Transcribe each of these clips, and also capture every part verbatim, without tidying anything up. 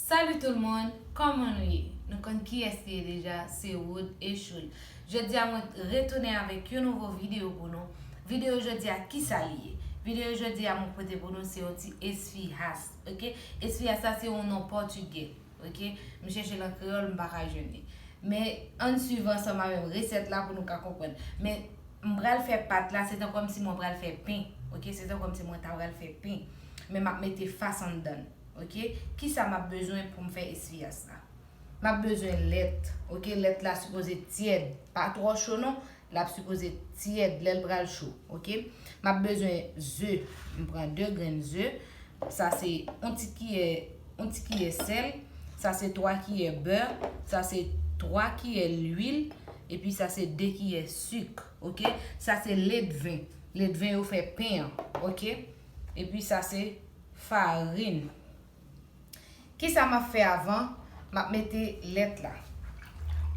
Salut tout le monde, kòman nou ye? Nou konn kiyès li ye deja, se Wood Echoul. Jodi a mwen retounen avèk yon nouvo videyo pou nou. Videyo jodi a kisa li ye? Videyo jodi a mwen pote pou nou se yon ti esfihas, ok? Esfihas sa se yon non pòtigè, ok? M chèche l an kreyòl, m pa ka jwenn li. Men ann swiv ansanm avè m resèt la pou nou ka konprann. Men m pral fè pat la, se tan kòmsi mwen pral fè pen, ok? Se tan kòmsi mwen ta pral fè pen. Men m ap mete fas anndan l. Ok? Kisa m ap bezwen pou m fè esfihas la? M ap bezwen lèt. Ok? Lèt la sipoze tyèd. Pa twò cho non. L ap sipoze tyèd lè l pral cho. Ok? M ap bezwen ze. M pran de grenn ze. Sa se yon ti kiyè, yon ti kiyè sèl. Sa se twa kiyè bè. Sa se twa kiyè lwil. Epi sa se de kiyè sik. Ok? Sa se ledven. Ledven yo fè pen an. Ok? Epi sa se farin. Kisa m ap fè avan? M ap mete lèt la.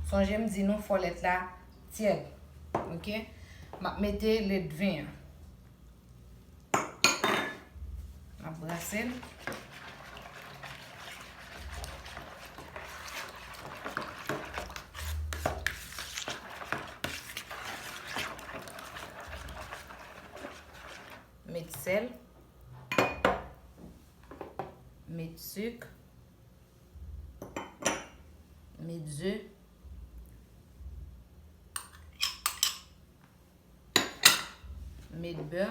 Sonje m di nou fò lèt la tyèd. Ok? M ap mete ledven an. M ap brase l. Met sèl. Met sik. Met ze. Met bè.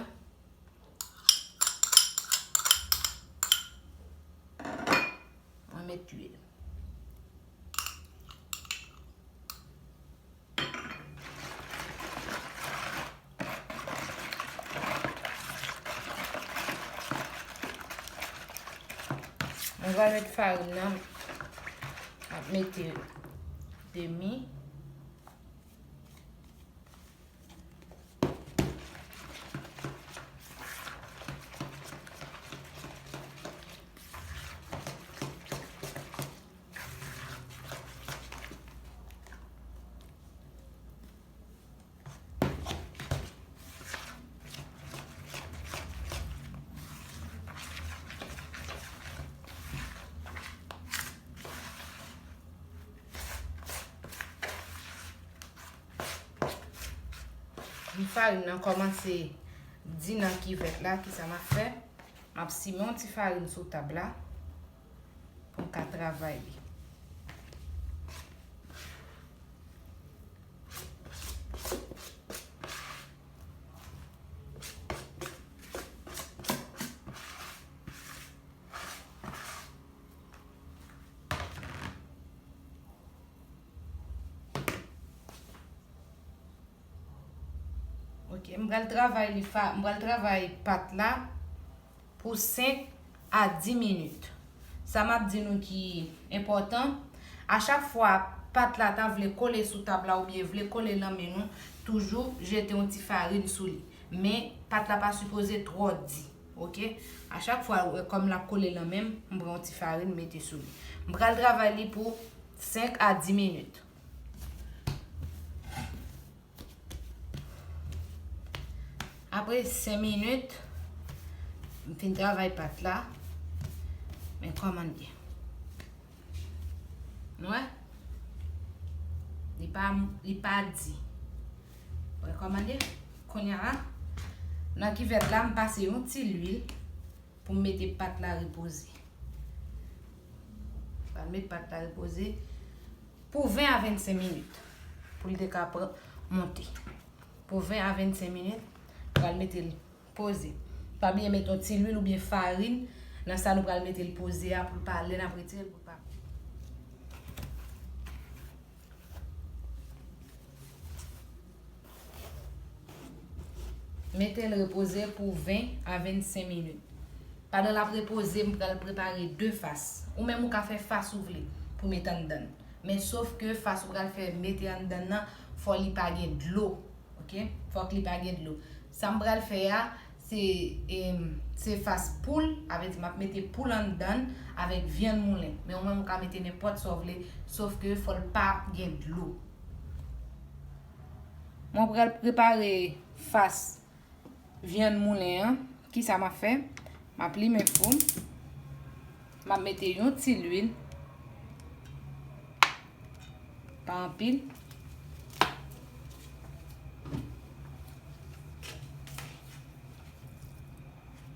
Mwen met lwil. Mwen pral met farin nan, m ap mete demi. Farin nan kòmanse di nan kivèt la, kisa m ap fè? M ap simen yon ti farin sou tab la pou m ka travay li. Ok, m pral travay li fa, m pral travay pat la pou senk a dis minit. Sa m ap di nou ki enpòtan, a chak fwa pat la ta vle kole sou tab la oubyen vle kole nan men nou, toujou jete yon ti farin sou li. Men pat la pa sipoze twò di, ok? A chak fwa, ou wè kòm l ap kole nan men m, m pran yon ti farin mete sou li. M pral travay li pou senk a dis minit. Apre senk minit, m fin travay pat la. Men kòman l ye. Nou wè? Li pa, li pa di. Wè kòman l ye? Kounye a, nan kivèt la, m pase yon ti lwil pou m mete pat la repoze. M pral met pat la repoze pou ven a vennsenk minit pou l te ka pran, monte. Pou ven a vennsenk minit, m pral mete l poze. Pa bliye met yon ti lwil oubyen farin nan sa nou pral mete l poze a pou l pa, lè n ap retire l pou l pa. Mete l repoze pou ven a vennsenk minit. Pandan l ap repoze, m pral prepare de fas. Ou menm ou ka fè fas ou vle pou mete anndan l. Men sof ke fas ou pral fè mete anndan l nan, fò li pa gen dlo. Ok? Fòk li pa gen dlo. Sa m pral fè a, se, em, se fas poul, avè di m ap mete poul anndan l avèk vyann moulen. Men ou menm ou ka mete nenpòt sa w vle, sof ke fò l pa gen dlo. Mwen pral prepare fas vyann moulen an. Kisa m ap fè? M ap limen fou m. M ap mete yon ti lwil. Pa anpil.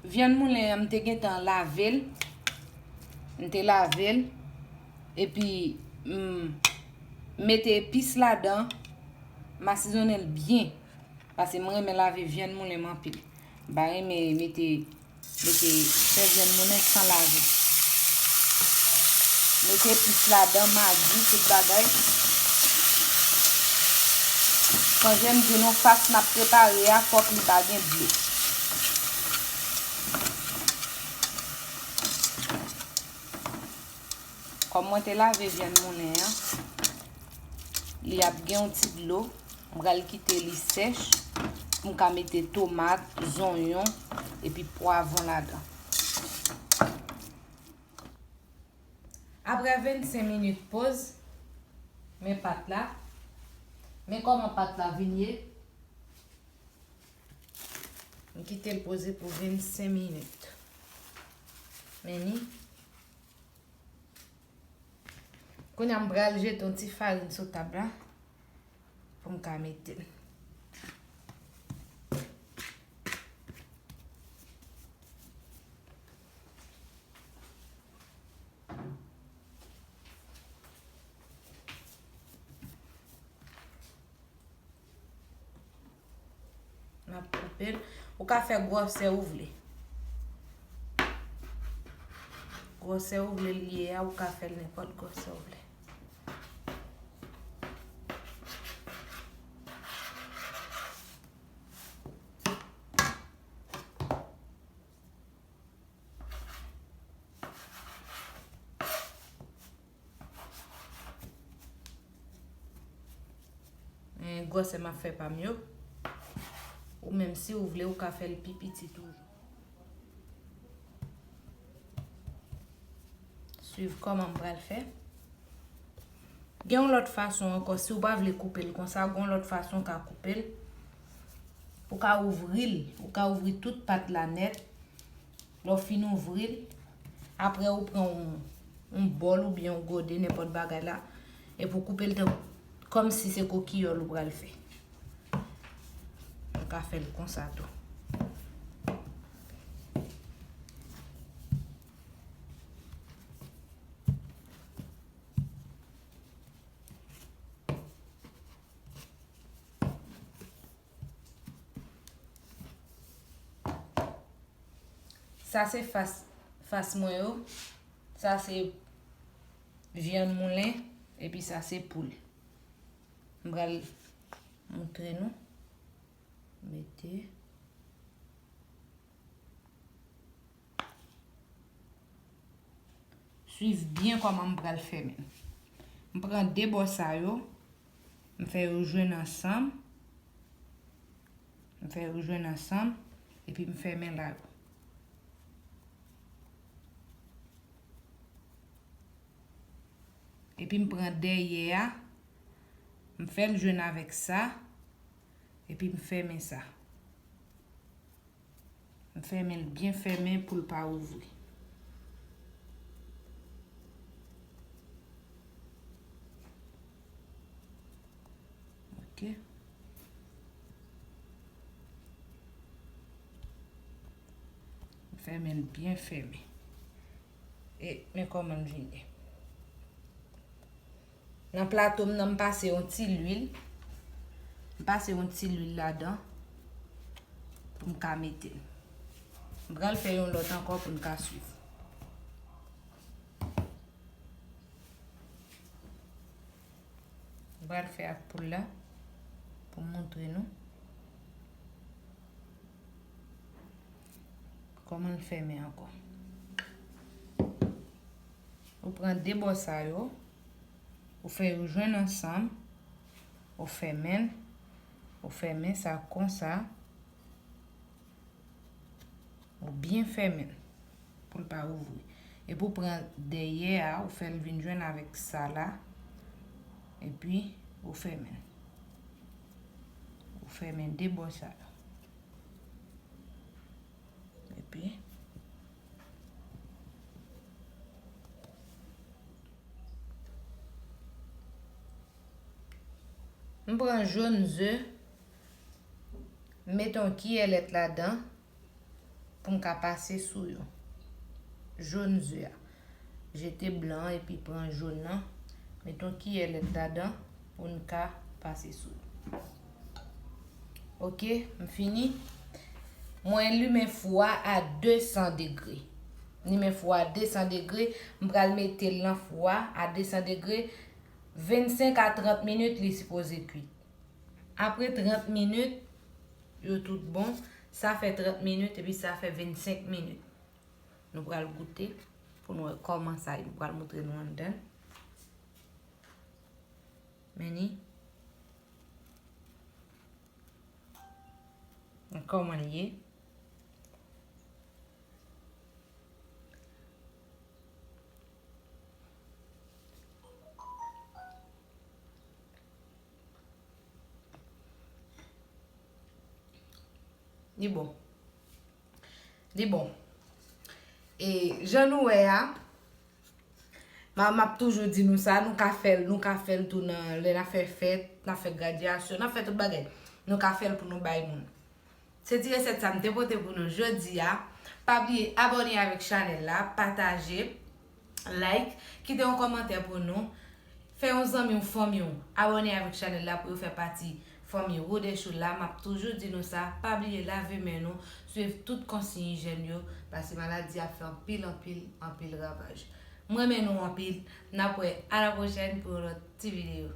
Vyann moulen an, m te gentan lave l. M te lave l. Epi, m mete epis ladan. M asizonnen l byen. Paske m renmen lave vyann moulen m anpil. M pa renmen mete, mete fè vyann moulen san lave. Mete epis ladan, magi, tout bagay. Sonje m di nou fas n ap prepare a, fòk li pa gen dlo. Kòm mwen te lave vyann moulen an, li ap gen yon ti dlo. M pral kite li sèch pou m ka mete tomat, zonyon, epi pwavwon ladan. Apre vennsenk minit poz, men pat la. Men kòman pat la vin ye. M kite l poze pou vennsenk minit. Men ni. Kounye a m pral jete yon ti farin sou tab la pou m ka mete l. M ap koupe l. Ou ka fè gwosè ou vle. Gwosè ou vle l ye a, ou ka fè l nenpòt gwosè ou vle. Men gwosè m ap fè pa m yo. Ou menm, si w vle, ou ka fè l pi piti toujou. Swiv kòman m pral fè. Gen yon lòt fason ankò, si w pa vle koupe l konsa, gen yon lòt fason w ka koupe l. Ou ka ouvri l, ou ka ouvri tout pat la nèt. Lè w fin ouvri l, apre ou pran yon, yon bòl oubyen yon gode, nenpòt bagay la, epi w koupe l tan, kòmsi se kokiyòl ou pral fè. Ou ka fè l konsa tou. Sa se fas, fas mwen yo. Sa se vyann moulen. Epi sa se poul. M pral montre nou. Mete. Swiv byen kòman m pral fèmen l. M pran de bò sa yo, m fè yo jwenn ansanm. M fè yo jwenn ansanm, epi m fèmen la yo. Epi m pran dèyè a, m fè l jwenn avèk sa, epi m fèmen sa. M fèmen l byen fèmen pou l pa ouvri. Ok. M fèmen l byen fèmen. E men kòman l vin ye. Nan plato m nan, m pase yon ti lwil. M pase yon ti lwil ladan pou m ka mete l. M pral fè yon lòt ankò pou n ka swiv. M pral fè ak poul la pou m montre nou kòman l fèmen ankò. Ou pran de bò sa yo, ou fè yo jwenn ansanm, ou fèmen l, ou fèmen sa konsa, ou byen fèmen l pou l pa ouvri. Epi ou pran dèyè a, ou fè l vin jwenn avèk sa la, epi ou fèmen l. Ou fèmen de bò sa yo. Epi, M pran jòn ze, m met yon kiyè lèt ladan pou m ka pase sou yo. Jòn ze a. Jete blan an epi pran jòn nan, met yon kiyè lèt ladan pou n ka pase sou yo. Ok, m fini. Mwen limen fou a a de san degre. Limen fou a a de san degre, m pral mete l nan fou a a de san degre. Vennsenk a trant minit li sipoze kwit. Apre trant minit, yo tout bon. Sa fè trant minit epi sa fè vennsenk minit. Nou pral goute pou nou wè kòman sa ye. Nou pral montre nou anndan. Men ni. Kòman l ye? Li bon. Li bon. E jan nou wè a, m ap toujou di nou sa, nou ka fè l, nou ka fè l tou nan lè n ap fè fèt, n ap fè gradyasyon, n ap fè tout bagay. Nou ka fè l pou nou bay moun. Se ti resèt sa m te pote pou nou jodi a. Pa bliye abòne avèk chanèl la, pataje, like, kite yon kòmantè pou nou. Fè yon zanmi w, fanmi w abòne avèk chanèl la pou yo fè pati fanmi Rodecho la. M ap toujou di nou sa, pa bliye lave men nou, swiv tout konsiy ijyèn yo, paske maladi a fè anpil, anpil, anpil ravaj. M renmen nou anpil. N ap wè a la pwochèn pou yon lòt ti videyo.